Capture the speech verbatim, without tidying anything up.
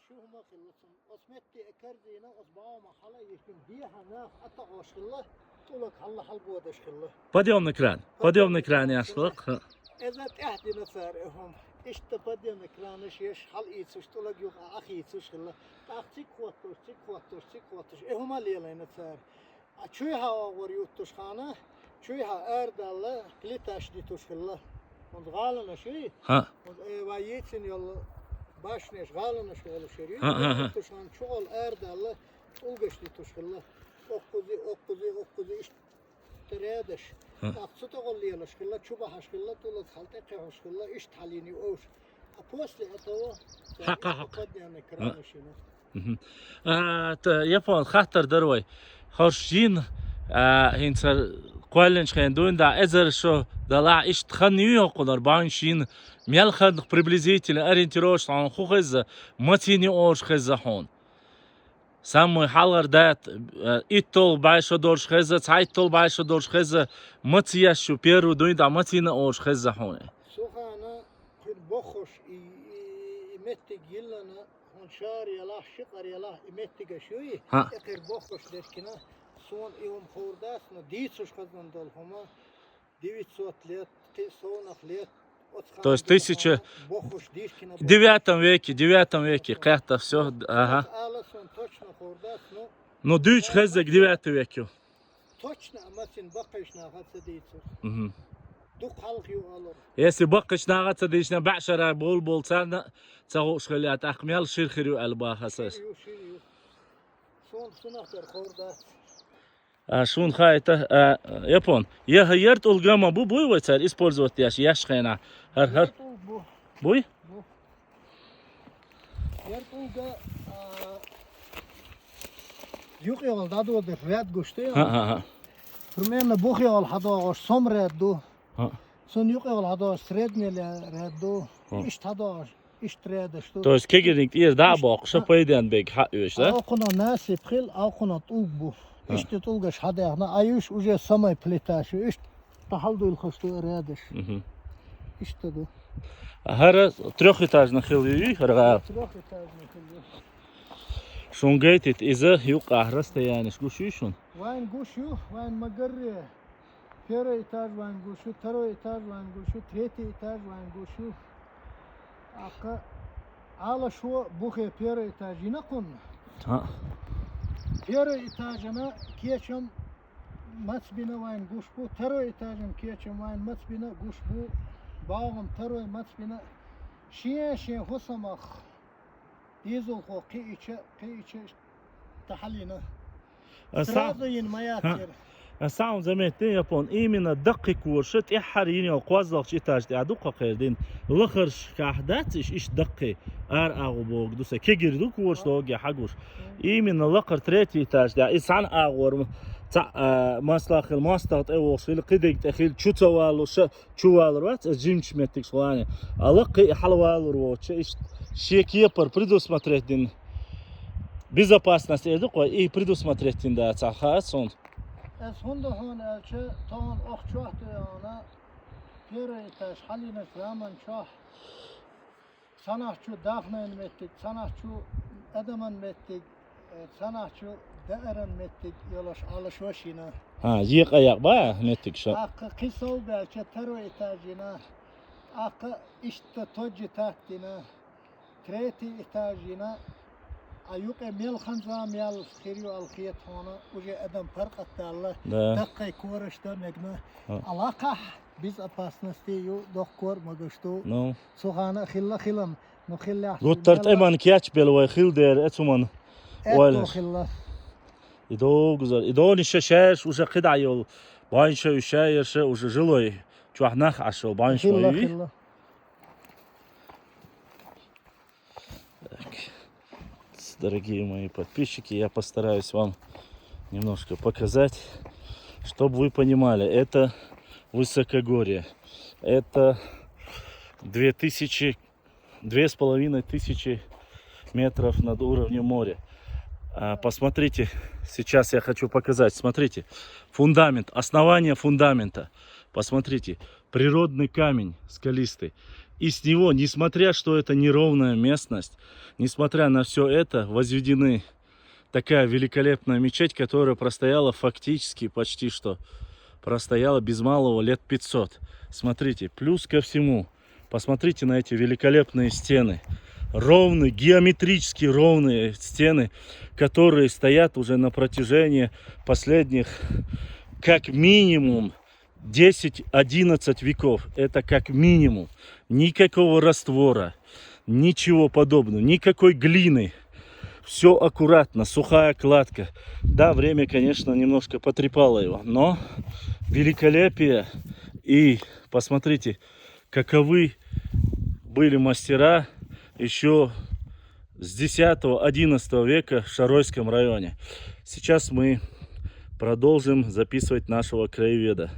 Шу хӀума хилла цун. Оцу метте а карзийна, оцу бӀо ма хьала йихкина дехьа нах а тоӀош хилла, тӀулаг хьалла хьалбодаш хилла. Подъёмный кран. Подъёмный кран яхаш хилла. Иза тӀаьхьа дина цара и хӀума. Иштта подъёмный кранаш еш, хьал ийцуш, тӀулаг юха а хийцуш хилла. ТӀаккха цига хӀоттуш, цига хӀоттуш, цига хӀоттуш, и хӀума лелайна цара. А чуьйхьа оагӀор юттуш хана, чуьйхьа арадалла, плиташ дитуш хилла. ХӀунда гӀаланаш юй? ХӀаъ. ХӀунда, э, вай йийцина йолу башнеш гӀаланаш олуш яр юй? ХӀаъ, хӀаъ, хӀаъ. Юттуш хана чугӀол арадалла, тӀулгаш дитуш хилла. Оккхузи, оккхузи, оккхузи, иштта редаш. ХӀаъ. ТӀаккха цу тӀагӀолла лелаш хилла, чу бахьаш хилла, тӀулг хьал тӀе кхехьуш хилла, иштта хьалийна ю овш. А после этого хьакха, хьакха. Подъёмный кранаш йина. Мгм. А, та, Япон, хаттар дара вай. ХӀорш йина, а, хӀинца кхоьллинчу хенахь дуьйна дӀа эзар шо далахь, иштта хан ю йоккхунара бахьанаш йина, мел ханнах приблизительно, ориентировочно хьуна хӀун хеза, маца йина орш хеза хьуна. Самый хьалхара дата, а, итталгӀа бӀе шо долуш хеза, цхьайтталгӀа бӀе шо долуш хеза, маца еш ю первый дуьйна дӀа маца йина орш хеза хьуна. Сухана кхин боххуш и, и, и меттиг йиллана, хӀунда шара ялахь, шикъар ялахь, и меттигаш юй, хӀаъ. Экхир боххуш деркина, суна и хӀума ховр дац, но дийцуш хазна долу хӀума, девятьсот лет, кхин совнах лет, оцу То есть хана тысяча боххуш дийшкина боххуш. Девятом веке, девятом веке, кхетта всё, ага. Ала суна точно ховр дац, но Ну, дуьйцу хеззиг девятый век ю. Точно а мацин баккхийчу наха ца дийцура. Мгм. Дукха хьалха ю олура. Если баккхийчу наха ца дийцина, баьӀ шара болу-болу царна ца хууш хилла, тӀаккха мел шира хир ю аьлла баха аса. Шира ю, шира ю. Суна сунах тера ховр дац. А, шуна хаийта, а, Япон. Я, яр тӀулга ма бу, буй вай цара использовать деш, еш хенахь. ХӀар, хӀар. ТӀулг бу. Буй? Бу. Яр тӀулга, а, юкъехула дӀадодуш ряд гуш ду. ХӀаъ, хӀаъ, хӀаъ. Примерно бухехула хьадогӀуш сом ряд ду. ХӀаъ. Цунна юкъехула хьадогӀуш средний ряд ду. ХӀаъ. Иштта хьадогӀуш, иштта рядаш ду. То есть кегирниг тӀера дӀа а боккхуш, а, пайден бег хьаъ оьшу, да? Алкхуна насип хила, алкхуна тӀулг бу. ХӀаъ. Иштта тӀулгаш хьадаьхна, а уьш уже самай плиташ ю, иштта Тахьал дуьйлхуш ду рядаш. Мгм. Иштта ду. ХӀара трёхэтажный хила ю, хӀара гӀала? Трёхэтажный хила ю. Шун гайтит иза юкъахь расстоянеш гуш ю шун? Вайн гуш ю, вайн магарре. Первый этаж вайн гуш ю, второй этаж вайн гуш ю, третий этаж вайн гуш ю. Аккха Ӏалашо бухе первый этаж йина кхунна. ХӀаъ. Первый этажана кечам мац бина вайн гуш бу, второй этажан кечам вайн мац бина гуш бу, богӀам второй мац бина. Шен-шен хӀусамах дезалхо кхиъча, кхиъча тахьалина. А са-, сразу йина ма яц яра. А сам заметил, Япон, именно даккхий кораш тӀаьххьара йина йолу кхозлагӀчу этаж тӀехь ду кхо кхердина. Лахаршкахь дац иш, иш даккхий ара агӀо богу ду сан. Кегира ду кораш логе хьагуш. Именно лакхара третий этаж тӀехь. И цхьана агӀор ма-, цхьа, а, масла хила, мостагӀа тӀе вохуш хила, кхидерг тӀе хила, чу ца валуша, чу валур вац, ас жимчу меттигаш гӀолани. А лаккхий хьала валур воцуча, иштта шен кепара предусмотреть дина. Безопасность эр ду кхо, и предусмотреть дина дац, а хаьа суна. Ас хӀунда хьуна аьлча, тахана охчохь тӀе яхана, первый этаж хьалийнарг заман чохь, цхьанахь чу даьхнийн меттиг, цхьанахь чу адаман меттиг, э, цхьанахь чу дааран меттиг йолуш Ӏалашо шина. А, екъа якъ ба меттиг ша? ТӀаккха кхин сов баьлча, второй этаж йина. ТӀаккха иштта тоджи таттина. Третий этаж йина, а юкъе мел хан зама ял хир ю аьлла хета хьуна, уже адам паркъат далла, да, даккхий кораш дан мегна. А. А лакхахь безопасности ю, доккхор а магаш ду. Ну. Цу хана а хилла хилам, ну хиллехь. Гуттар тӀеман кечбелла вай хила дера, э, цуман. Эцо ойла хилла. И догузар, и дони ша шаьш уже кхидӀа йолу. Байн ша ю шаерша уже жилой. Чохь нах Ӏаш йолу байн ша хилла, ю. Хилла. Так. Дорогие мои подписчики, я постараюсь вам немножко показать, чтобы вы понимали. Это высокогорье. Это две тысячи, две с половиной тысячи метров над уровнем моря. А, посмотрите, сейчас я хочу показать. Смотрите, фундамент, основание фундамента. Посмотрите, природный камень скалистый. И с него, несмотря что это неровная местность, несмотря на все это, возведены такая великолепная мечеть, которая простояла фактически почти что, простояла без малого лет пятьсот. Смотрите, плюс ко всему, посмотрите на эти великолепные стены. Ровные, геометрически ровные стены, которые стоят уже на протяжении последних как минимум десять-одиннадцать веков. Это как минимум. Никакого раствора, ничего подобного, никакой глины. Все аккуратно, сухая кладка. Да, время, конечно, немножко потрепало его, но великолепие. И посмотрите, каковы были мастера еще с десятого-одиннадцатого века в Шаройском районе. Сейчас мы продолжим записывать нашего краеведа.